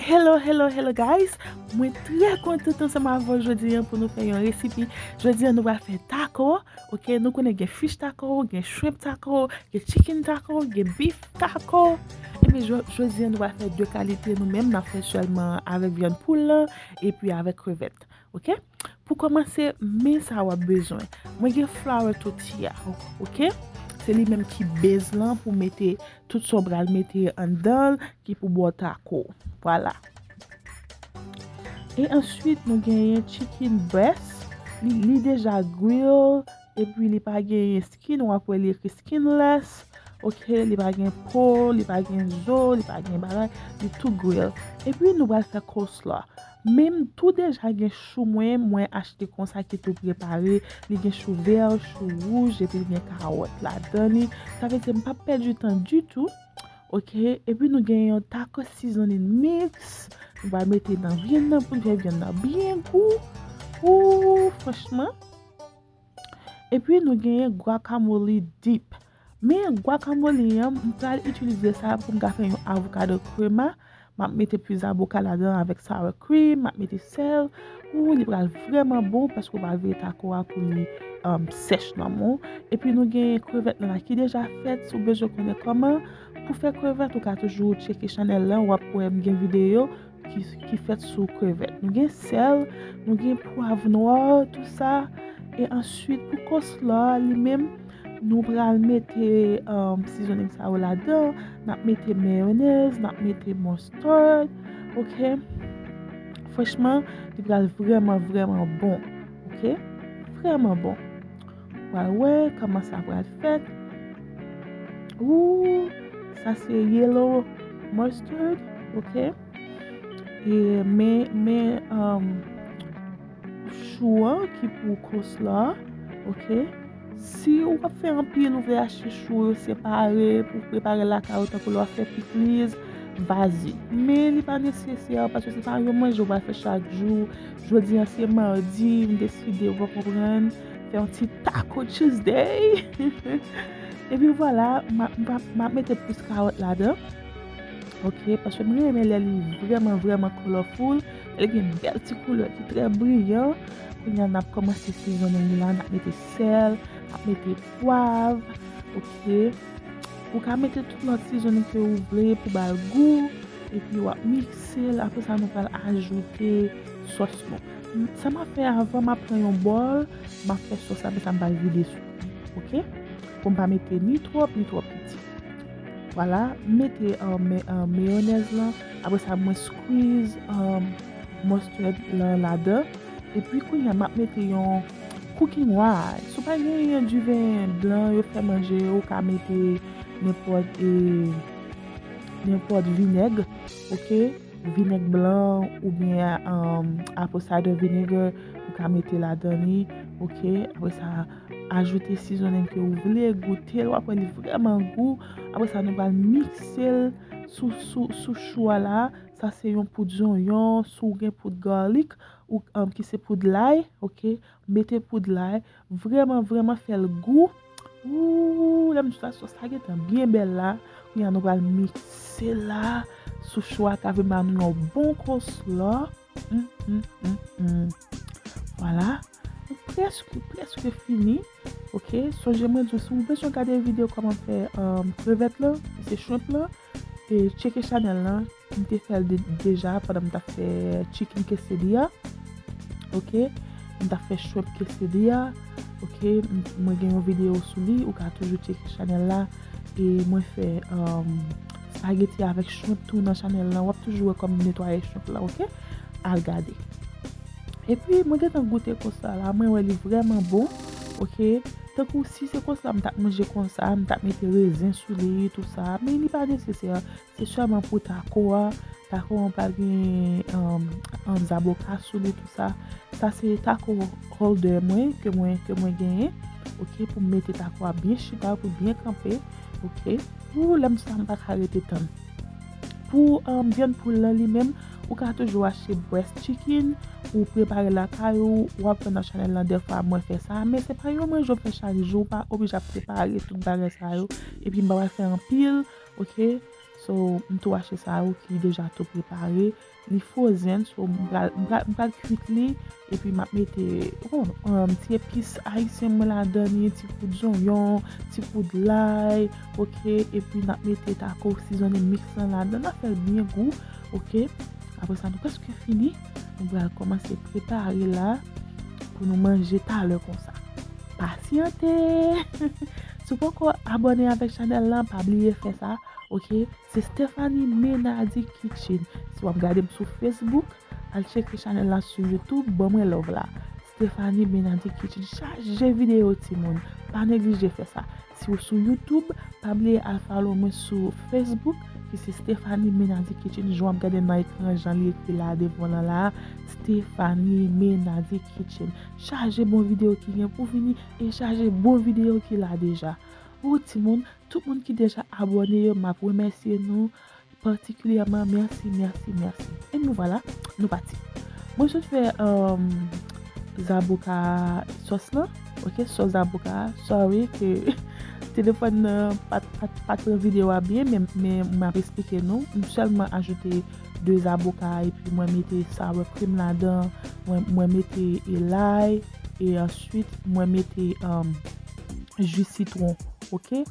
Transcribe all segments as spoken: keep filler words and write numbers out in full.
Hello, hello, hello guys! Mwen trè kontan ansanm avè w jodi an pou nou fè yon resipi. Jodi an nou pral fè taco, ok? Nou konnen gen fish taco, gen shrimp taco, gen chicken taco, gen beef taco. Ebyen jodi an nou pral fè de kalite, nou menm n ap fè sèlman avèk vyann poul lan epi avèk krevèt, ok? Pou kòmanse, men sa w ap bezwen. Mwen gen flour tortilla, ok? Se li menm ki base lan pou mete tout sa w pral mete anndan l ki pou ba w taco. Vwala. E answit nou genyen chicken breast. Li, li deja grill epi li pa genyen skin, w ap wè li ekri skinless. Ok, li pa gen po, li pa gen zo, li pa gen bagay, li tou grill. Epi nou pral fè coleslaw. Men m tou deja gen chou mwen, mwen achte konsa ki tou prepare. Li gen chou vè, chou wouj, epi li gen kawòt ladan li. Sa vle di m p ap pèdi tan ditou. Ok, epi nou gen yon taco seasoning mix. Nou va mete nan vyann nan pou n fè vyann nan byen gou. Ou, franchman. Epi nou genyen guacamole dip. Men guacamole an, m pral itilize sa pou m ka fè yon avocado crema. M ap mete plis avoka ladan avèk sour cream, m ap mete sèl. Ou, li pral vrèman bon paske w pral veye taco a pou li um, sèch nan men w. Epi nou gen krevèt lan la ki deja fèt, si w bezwen konnen kòman pou fè krevèt, ou ka toujou tcheke chanèl lan, w ap wè m gen videyo ki, ki fèt sou krevèt. Nou gen sèl, nou gen pwav nwa, tou sa. E answit, pou coleslaw li menm, nou pral mete um, seasoning sa yo ladan. N ap mete mayonnaise, n ap mete mustard, ok? Franchman, li pral vrèman, vrèman bon, ok? Vrèman bon. Pral wè kòman sa pral fèt. Ou, sa se yellow mustard, ok? E men, men um, chou an ki pou coleslaw, ok? Si w ap fè anpil, ou vle achte chou yo separe pou prepare lakay ou, tankou lè w ap fè pikliz, vazi. Men li pa nesesè, paske se pa yon manje w pral fè chak jou. Jodi an se madi, m deside, w konprann, fè yon ti Taco Tuesday. Epi vwala, m ap, m ap, m ap mete plis kawòt ladan. Ok, paske m renmen lè li vrèman, vrèman colorful. Lè li gen bèl ti koulè ki trè briyan. Kounye a, n ap kòmanse seasoning li la, n ap mete sèl, n ap mete pwav. Ok. Ou ka mete tout lòt seasoning ke ou vle pou ba l gou. Epi w ap mikse l. Apre sa, nou pral ajoute sòs nou. Sa m ap fè avan, m ap pran yon bòl, m ap fè sòs la, apre sa, m pral vide sou li. Ok? Pou m pa mete ni twòp, ni twòp piti. Vwala, m mete uh, me, uh, meyonèz lan. Apre sa, mwen squeeze um, mustard lan ladan. Epi kounye a, m ap mete yon cooking oil. Si w pa genyen diven blan yo fè manje, ou ka mete nenpòt e nenpòt vinèg, ok? Vinèg blan oubyen um, apple cider vinegar, ou ka mete ladan li, ok? Apre sa, ajoute seasoning ke ou vle, goute l, w ap wè li vrèman gou. Apre sa, nou pral mikse l sou, sou, sou chou a la. Sa se yon poud zonyon, si w gen poud garlic, ou um, ki se poud lay, ok? Mete poud lay, vrèman, vrèman fè l gou. Ou, lè m di sa, sòs la gentan byen bèl la. Kounye a, nou pral mikse la sou chou a, ka vin ba nou yon bon coleslaw. Mm, mm, mm, mm. Vwala. Nou prèske, prèske fini. Ok, sonje mwen di w, si w bezwen gade videyo kòman fè um, krevèt lan, se shrimp lan, e tcheke chanèl lan. M te fè l de, deja pandan m t ap fè chicken quesadilla. Ok, m t ap fè shrimp quesadilla. Ok, m- mwen gen yon videyo sou li, ou ka toujou tcheke chanèl la. E mwen fè um, spaghetti avèk shrimp tou nan chanèl lan. W ap toujou wè kòm m netwaye shrimp lan, ok? Al gade. Epi, mwen gentan goute konsa la, mwen wè li vrèman bon, ok? Tankou si se konsa m t ap manje konsa, m t ap mete rezen sou li, tou sa, men li pa nesesè. Se sèlman pou taco a. Taco an pa gen um, an zaboka sou li, tou sa. Sa se taco holder mwen, ke mwen, ke mwen genyen, ok, pou m mete taco a byen chita, pou byen kanpe, ok. Ou, lè m sa, m pa ka rete tann. Pou um, vyann poul lan li menm, ou ka toujou achte breast chicken, ou prepare lakay ou, w ap wè nan chanèl lan dèfwa mwen fè sa, men se pa yon manje w fè chak jou, ou pa oblije ap prepare tout bagay sa yo, epi m pa pral fè anpil, ok? So, m tou achte sa yo ki deja tou prepare. Li frozen, so m pral, m pral, m pral kwit li. Epi m ap mete, oh, um, ti epis ayisyen mwen ladan li, ti poud zonyon, ti poud lay, oke? Epi n ap mete taco seasoning mix lan ladan, n ap fè l byen gou, oke? Apre sa, nou prèske fini. Nou pral kòmanse prepare la pou nou manje talè konsa. Pasyante! Si w poko abòne avèk chanèl lan, pa bliye fè sa, oke? Se Stephanie Menardi Kitchen. Si w ap gade m sou Facebook, al tcheke chanèl la sou YouTube, ban mwen love la. Stephanie Menardi Kitchen. Chaje videyo, timoun. Pa neglije fè sa. Si w sou YouTube, pa bliye al follow mwen sou Facebook, ki se Stephanie Menardi Kitchen. Jan w ap gade nan ekran, jan li ekri la devan lan la, Stephanie Menardi Kitchen. Chaje bon videyo ki gen pou vini e chaje bon videyo ki la deja. Ou timoun, tout moun ki deja abòne yo, m ap remèsye nou patikilyèman. Mèsi, mèsi, mèsi. E nou vwala, nou pati. Mwen sot fè, um, zaboka sòs lan, oke, sòs zaboka. Sorry ke telefòn nan pa, pa, pa pran videyo a byen, men, men m ap esplike nou. M sèlman ajoute de zaboka epi mwen mete sour cream ladan, mwen, mwen mete lay, e answit mwen mete, um, ji sitwon, oke?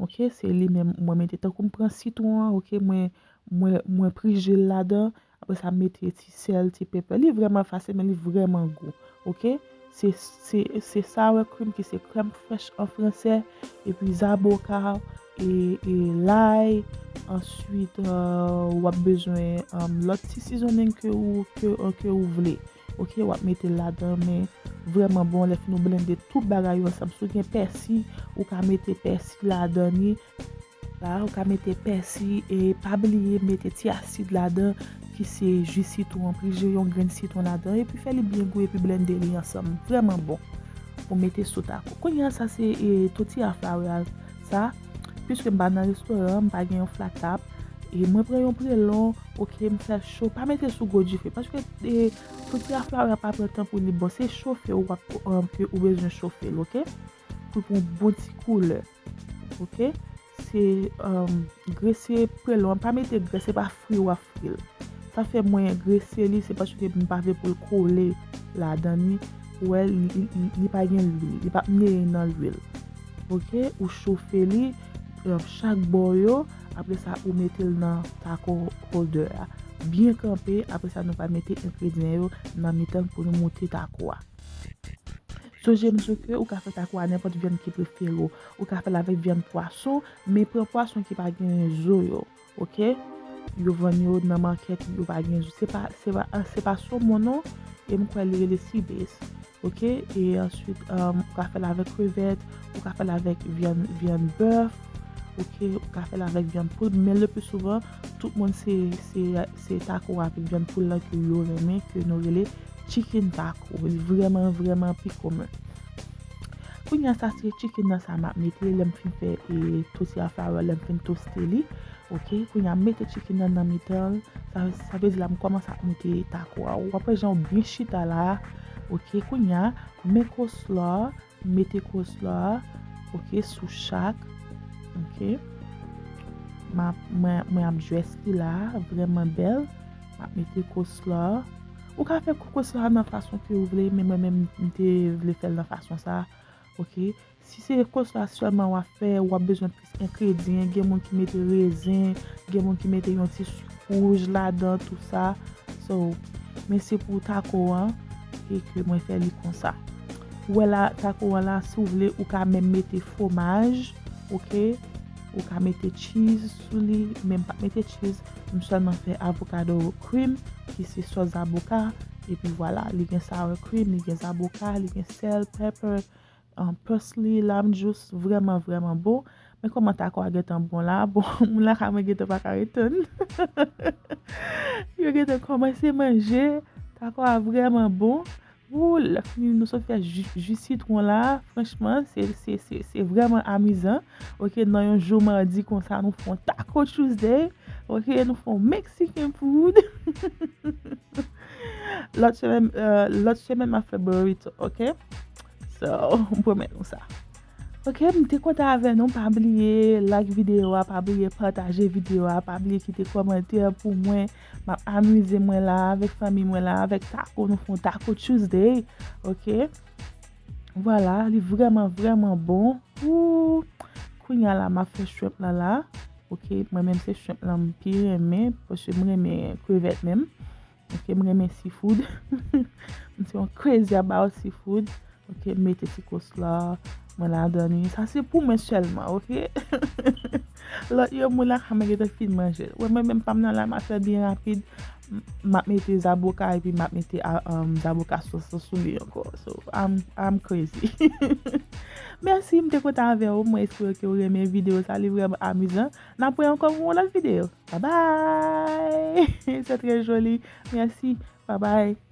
Oke, se li menm mwen mete. Tankou m pran sitwon an, oke, mwen, mwen, mwen prije l ladan, apre sa m mete ti sèl, ti pepè. Li vrèman fasil, men li vrèman gou, oke? Se, se, se sour cream ki se krèm frèch an fransè, epi zaboka, e, e lay. Answit, uh, w ap bezwen, um, lòt ti seasoning ke ou, ke, ke ou vle. Oke, w ap mete l ladan, men vrèman bon, lè fin ou blende tout bagay yo ansanm. Si w gen pèsi, ou ka mete pèsi ladan li. La, ou ka mete pèsi e pa bliye mete ti asid ladan, ki se ji sitwon, prije yon grenn sitwon ladan, epi fè li byen gou, epi blende li ansanm. Vrèman bon pou mete sou taco. Kounye a, sa se, e, tortilla flour sa. Piske m pa nan restoran, m pa gen yon flat top, e mwen pran yon prelon, oke, m fè l cho. Pa mete sou gwo dife, paske, e, tortilla flour pa pran tan pou li bon. Se chofe ou ap, um, ke ou bezwen chofe l, oke? Pou, pou yon bon ti koulè, oke? Se, um, grese prelon an, pa mete grès, se pa fri w ap fri l. Sa fè mwen grese li, se paske m pa vle pou l kole ladan li. Ou wè, li, li, li, li pa gen lwil, li p ap neye nan lwil. Oke, ou chofe li, um, chak bò yo, apre sa ou mete l nan taco holder a. Byen kanpe, apre sa nou va mete engredyan yo nan mitan l pou nou moute taco a. Sonje m di w ke ou ka fè taco a nenpòt vyann ki prefere w. Ou ka fè l avèk vyann pwason, men pran pwason ki pa gen zo yo, oke? Yo vann yo nan makèt, yo pa gen zo. Se pa, se pa, se pa somon non, e m kwè li rele sea bass, oke? E answit, um, ou ka fè l avèk krevèt, ou ka fè l avèk vyann, vyann bèf, oke? Ou ka fè l avèk vyann poul, men le pli souvan, tout moun se, se, se taco avèk vyann poul lan ke yo renmen, ke nou rele chicken taco. Li vrèman, vrèman pi komen. Kounye a, sa se chicken nan sa m ap mete lè m fin fè, e, tortilla flour, lè m fin toste li. Oke, kounye a, m mete chicken nan nan mitan l. Sa, sa vle di la, m kòmanse ap moute taco a. W ap wè jan w byen chita la. Oke, kounye a, men coleslaw, mete coleslaw, oke, sou chak. Oke. M ap, mwen, mwen ap dress li la, vrèman bèl. M ap mete coleslaw. Ou ka fè coleslaw nan fason ke ou vle, men mwen menm, m te vle fè l nan fason sa. Oke. Si se coleslaw sèlman w ap fè, w ap bezwen plis engredyan. Gen moun ki mete rezen, gen moun ki mete yon ti sik wouj ladan, tou sa. So, men se pou taco an, e ke mwen fè li konsa. Ou wè la, taco an la, si w vle, ou ka menm mete fwomaj, oke? Ou ka mete cheese sou li, men m pa mete cheese, m sèlman fè avocado cream, ki se sòs zaboka, epi vwala, li gen sour cream, li gen zaboka, li gen sèl, pepper, um, parsley, lime juice, vrèman, vrèman bon. Men kòman taco a gentan bon la? Bon, moun lakay mwen gentan pa ka ret tann. Yo gentan kòmanse manje. Taco a vrèman bon. Wou, lè fini nou sot fè ji, ji sitwon la, franchman, se, se, se, se vrèman amizan. Oke, nan yon jou madi konsa, nou fè yon Taco Tuesday. Oke, nou fè yon Mexican food. Lòt semèn, euh, lòt semèn, m ap fè burrito, oke? So, m pwomèt nou sa. Ok, m te kontan avè nou. Pa bliye like videyo a, pa bliye pataje videyo a, pa bliye kite kòmantè pou mwen. M ap amize mwen la avèk fanmi mwen la, avèk taco, nou fè yon Taco Tuesday. Ok. Vwala, li vrèman, vrèman bon. Ooh, kounye a la, m ap fè shrimp lan la. Ok, mwen menm se shrimp lan m pi renmen, paske m renmen krevèt menm. Ok, m renmen seafood. M se yon crazy about seafood. Ok, m mete ti coleslaw mwen ladan li. Sa se pou mwen sèlman, ok? Lòt yo moun la ka mwen gentan fin manje. Wè, mwen menm pa m nan la, m ap fè byen rapid. M ap mete zaboka epi m ap mete um, zaboka sòs sou li ankò. So, I'm, I'm crazy. Mèsi, m te kontan avè w. Mwen espere ke w renmen videyo sa, li vrèman amizan. N ap wè ankò pou yon lòt videyo. Bye bye! Se trè joli. Mèsi. Bye bye.